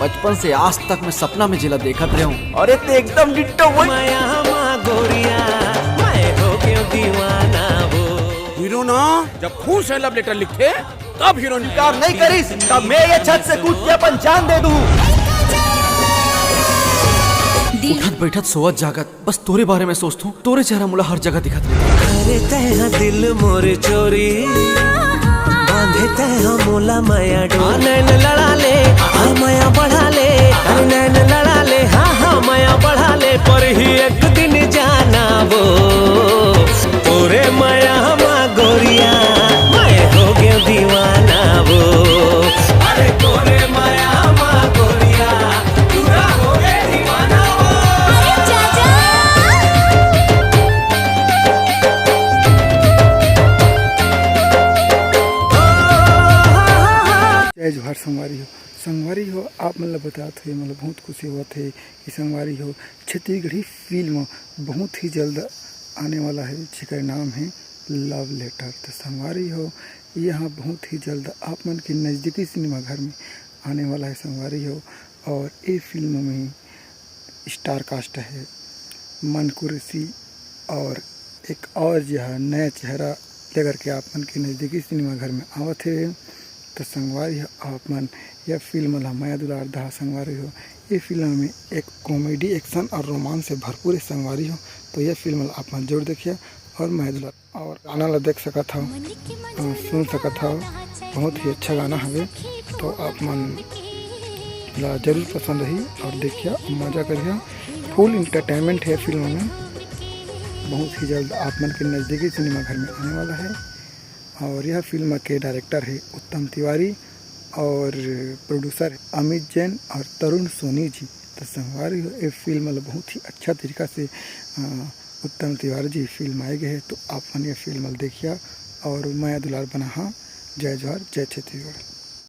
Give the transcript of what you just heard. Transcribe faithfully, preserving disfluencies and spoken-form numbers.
बचपन से आज तक मैं सपना में जिला देखत रहे हूँ। अरे, ते एकदम डिट्टो वही। माया मा गोरिया, मैं हो गयो दीवाना वो। हीरो ना, जब खून से लव लेटर लिखथे, तब हीरो स्वीकार नहीं करिस, तब मैं ये छत से कूद के अपन जान दे दूँ। उठत बैठत सोवत जागत बस तोरे बारे में सोचथूं, तोरे चेहरा मोला हर जगह दिखत रहिथे। अरे तैं हा दिल मोर चोरी, बांधे तैं हा मोला माया डोरी। आ नैन लड़ा ले, आ माया बढ़ा ले, अरे नैन लड़ा ले, हाँ हाँ माया बढ़ा ले, पर ही एक दिन जाना वो। तोरे माया मा गोरिया, मैं हो गयो दीवाना वो। अरे तोरे माया मा गोरिया, पूरा हो गए दीवाना वो। अरे चाचा। जय जोहार संगवारी हो। संगवारी हो, आप मन ल बतात हुए मोला बहुत खुशी होवत हे कि संगवारी हो, छत्तीसगढ़ी फिल्म बहुत ही जल्द आने वाला है, जेकर नाम है लव लेटर। तो संगवारी हो, यह बहुत ही जल्द आप मन के नज़दीकी सिनेमा घर में आने वाला है संगवारी हो। और ये फिल्म में स्टार कास्ट है मन कुरैशी और एक और जो है नया चेहरा लेकर के आप मन के नज़दीकी सिनेमा घर में आवत हे। तो संगवारी हो, आप मन यह फिल्म ला मया दुलार दहा संगवारी हो। ये फिल्म में एक कॉमेडी, एक्शन और रोमांस से भरपूर है संगवारी हो। तो यह फिल्म ला आप मन जरूर देखिए और मया दुलार और गाना ला देख सकत हव, अ, सुन सकत हव। बहुत ही अच्छा गाना हवे, तो आप मन ला जरूर पसंद ही और देखिया और मजा करिया। फुल एंटरटेनमेंट है फिल्म में। बहुत ही जल्द आप मन के नज़दीकी सिनेमा घर में आने वाला है। और यह फिल्म के डायरेक्टर है उत्तम तिवारी और प्रोड्यूसर अमित जैन और तरुण सोनी जी। तो संगवारी हो, ये फिल्म ल बहुत ही अच्छा तरीका से, अ, उत्तम तिवारी जी फिल्म आए गए है, तो आप मन ये फिल्म ल देखिया और मया दुलार बनाहा। जय जोहार, जय छत्तीसगढ़।